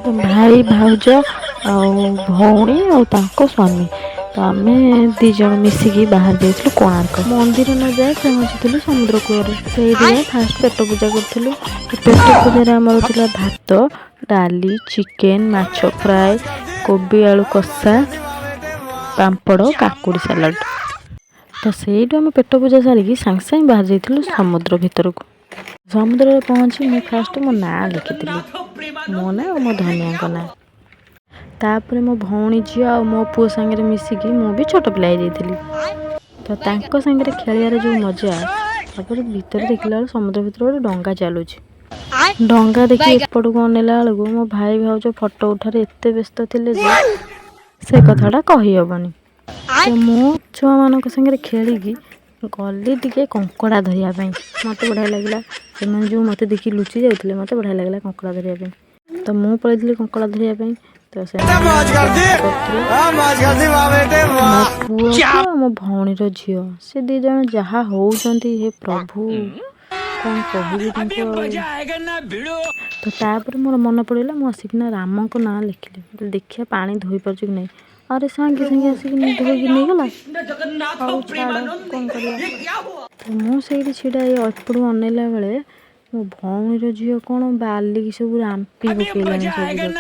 ତ ଭାଇ, ଭାଉଜ ଆଉ ଭଉଣୀ ଆଉ ତାଙ୍କ ସ୍ୱାମୀ, ତ ଆମେ 2 ଜଣ ମିଶିକି ବାହାରି ଯାଇଥିଲୁ କୋଣାର୍କ। ମନ୍ଦିର ନ ଯାଇ ପହଞ୍ଚିଥିଲୁ ସମୁଦ୍ର କୂଳରେ। ସେଇଠି ଯାଇ ଫାଷ୍ଟ ପେଟ ପୂଜା କରିଥିଲୁ। ପେଟ ପୂଜାରେ ଆମର ଥିଲା ଭାତ, ଡାଲି, ଚିକେନ, ମାଛ ଫ୍ରାଏ, କୋବି ଆଳୁ କଷା, ପାମ୍ପଡ଼, କାକୁଡ଼ି ସାଲାଡ଼। ତ ସେଇଠୁ ଆମେ ପେଟ ପୂଜା ସାରିକି ସାଙ୍ଗେ ସାଙ୍ଗେ ବାହାରି ଯାଇଥିଲୁ ସମୁଦ୍ର ଭିତରକୁ। ସମୁଦ୍ରରେ ପହଞ୍ଚି ମୁଁ ଫାଷ୍ଟ ମୋ ନାଁ ଲେଖିଥିଲି, ମୋ ନାଁ ଆଉ ମୋ ଧନିଆଙ୍କ ନାଁ। ତାପରେ ମୋ ଭଉଣୀ ଝିଅ ଆଉ ମୋ ପୁଅ ସାଙ୍ଗରେ ମିଶିକି ମୁଁ ବି ଛୋଟ ପିଲା ହେଇଯାଇଥିଲି। ତ ତାଙ୍କ ସାଙ୍ଗରେ ଖେଳିବାର ଯେଉଁ ମଜା! ତାପରେ ଭିତରେ ଦେଖିଲା ବେଳକୁ ସମୁଦ୍ର ଭିତରେ ଗୋଟେ ଡଙ୍ଗା ଚାଲୁଛି। ଡଙ୍ଗା ଦେଖି ଏପଟକୁ ଅନେଇଲା ବେଳକୁ ମୋ ଭାଇ ଭାଉଜ ଫଟୋ ଉଠାରେ ଏତେ ବ୍ୟସ୍ତ ଥିଲେ ଯେ ସେ କଥାଟା କହିହେବନି। ତ ମୁଁ ଛୁଆମାନଙ୍କ ସାଙ୍ଗରେ ଖେଳିକି ଗଲି ଟିକେ କଙ୍କଡ଼ା ଧରିବା ପାଇଁ। ମୋତେ ବଢ଼ିଆ ଲାଗିଲା। ସେମାନେ ଯେଉଁ ମୋତେ ଦେଖି ଲୁଚି ଯାଉଥିଲେ, ମୋତେ ବଢ଼ିଆ ଲାଗିଲା କଙ୍କଡ଼ା ଧରିବା ପାଇଁ। ତ ମୁଁ ପଳେଇଥିଲି କଙ୍କଡ଼ା ଧରିବା ପାଇଁ। ତ ସେମାନେ मौज कर दी। କରୁଥିଲେ। हाँ, मौज कर दी, वाह बेटे ମୋ वाह। ପୁଅକୁ ଆଉ ମୋ ଭଉଣୀର ଝିଅ, ସେ 2 ଜଣ ଯାହା ହଉଛନ୍ତି, ହେ ପ୍ରଭୁ, କ'ଣ କହିବି ତାଙ୍କୁ ଆଉ। ତ ତାପରେ ମୋର ମନେ ପଡ଼ିଲା, ମୁଁ ଆସିକିନା ରାମଙ୍କ ନାଁ ଲେଖିଲି। ମୁଁ କହିଲି, ଦେଖିବା ପାଣି ଧୋଇ ପାରୁଛି କି ନାହିଁ। ଆରେ, ସାଙ୍ଗେ ସାଙ୍ଗେ ଆସିକି ଧୋଇକି ନେଇଗଲା। ହଉ ଛାଡ଼, କ'ଣ କରିବା? ତ ମୁଁ ସେଇଠି ଛିଡ଼ା ହେଇ ଏପଟକୁ ଅନେଇଲା ବେଳେ ମୋ ଭଉଣୀର ଝିଅ କ'ଣ ବାଲିକି ସବୁ ରାମ୍ପି ପକେଇଲାଣି ସବୁ ଯାକ।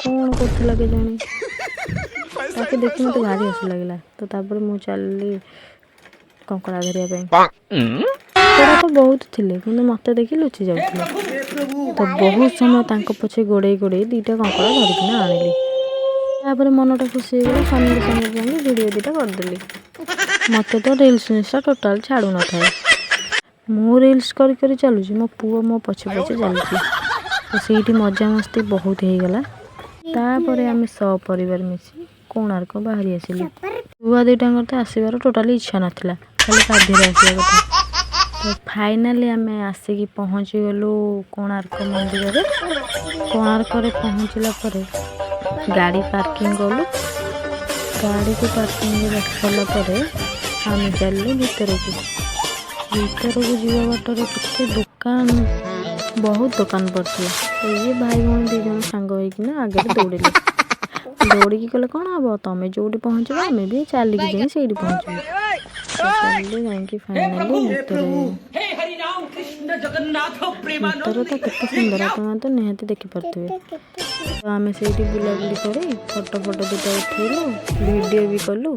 କ'ଣ କରୁଥିଲା କେଜାଣି? ତାକୁ ଦେଖି ମୋତେ ଭାରି ହସ ଲାଗିଲା। ତ ତାପରେ ମୁଁ ଚାଲିଲି କଙ୍କଡ଼ା ଧରିବା ପାଇଁ। କଙ୍କଡ଼ା ତ ବହୁତ ଥିଲେ, କିନ୍ତୁ ମୋତେ ଦେଖି ଲୁଚି ଯାଉଥିଲେ। ତ ବହୁତ ସମୟ ତାଙ୍କ ପଛେ ଗୋଡ଼େଇ ଗୋଡ଼େଇ 2ଟା କଙ୍କଡ଼ା ଧରିକିନା ଆଣିଲି। ତାପରେ ମନଟା ଖୁସି ହେଇଗଲା। ସ୍ୱାମୀଙ୍କ ସାଙ୍ଗରେ ଯାଇକି ଭିଡ଼ିଓ 2ଟା କରିଦେଲି। ମୋତେ ତ ରିଲ୍ସ ନିଶା ଟୋଟାଲ୍ ଛାଡ଼ୁନଥାଏ। ମୁଁ ରିଲ୍ସ କରି କରି ଚାଲୁଛି, ମୋ ପୁଅ ମୋ ପଛେ ପଛେ ଚାଲୁଛି। ତ ସେଇଠି ମଜାମସ୍ତି ବହୁତ ହେଇଗଲା। ତାପରେ ଆମେ ସପରିବାର ମିଶି କୋଣାର୍କ ବାହାରି ଆସିଲୁ। ଛୁଆ 2ଟାଙ୍କର ତ ଆସିବାର ଟୋଟାଲି ଇଚ୍ଛା ନଥିଲା, ଖାଲି ବାଧ୍ୟରେ ଆସିବା କଥା। ତ ଫାଇନାଲି ଆମେ ଆସିକି ପହଞ୍ଚିଗଲୁ କୋଣାର୍କ ମନ୍ଦିରରେ। କୋଣାର୍କରେ ପହଞ୍ଚିଲା ପରେ ଗାଡ଼ି ପାର୍କିଂ କଲୁ। ଗାଡ଼ିକୁ ପାର୍କିଂରେ ରଖି ସାରିଲା ପରେ ଆମେ ଚାଲିଲୁ ଭିତରକୁ। ଭିତରକୁ ଯିବା ବାଟରେ କେତେ ଦୋକାନ, ବହୁତ ଦୋକାନ ପଡ଼ିଥିଲା। ତ ଇଏ ଭାଇ ଭଉଣୀ 2 ଜଣ ସାଙ୍ଗ ହେଇକିନା ଆଗରେ ଦୌଡ଼ିଲେ। ଦୌଡ଼ିକି ଗଲେ କ'ଣ ହବ? ତମେ ଯେଉଁଠି ପହଞ୍ଚିବ, ଆମେ ବି ଚାଲିକି ଯାଇ ସେଇଠି ପହଞ୍ଚିବୁ। ତ ଚାଲିଲେ ଯାଇକି ଫାଇନାଲି ଭିତରେ। ଭିତର ତ କେତେ ସୁନ୍ଦର, ଆପଣମାନେ ତ ନିହାତି ଦେଖିପାରୁଥିବେ। ତ ଆମେ ସେଇଠି ବୁଲାବୁଲି କରି ଫଟୋ ଫଟୋ 2ଟା ଉଠେଇଲୁ, ଭିଡ଼ିଓ ବି କଲୁ।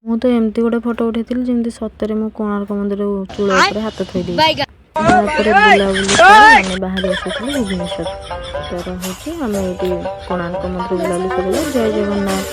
ମୁଁ ତ ଏମିତି ଗୋଟେ ଫଟୋ ଉଠେଇଥିଲି, ଯେମିତି ସତରେ ମୁଁ କୋଣାର୍କ ମନ୍ଦିର ଚୂଳ ଉପରେ ହାତ ଥୋଇ ଦେଇଛି। ତାପରେ ବୁଲାବୁଲି କରି ଆମେ ବାହାରି ଆସିଥିଲୁ ଭୁବନେଶ୍ୱର। ତ ରହୁଛି, ଆମେ ଏଇଠି କୋଣାର୍କ ମନ୍ଦିର ବୁଲାବୁଲି କଲୁ। ଜୟ ଜଗନ୍ନାଥ।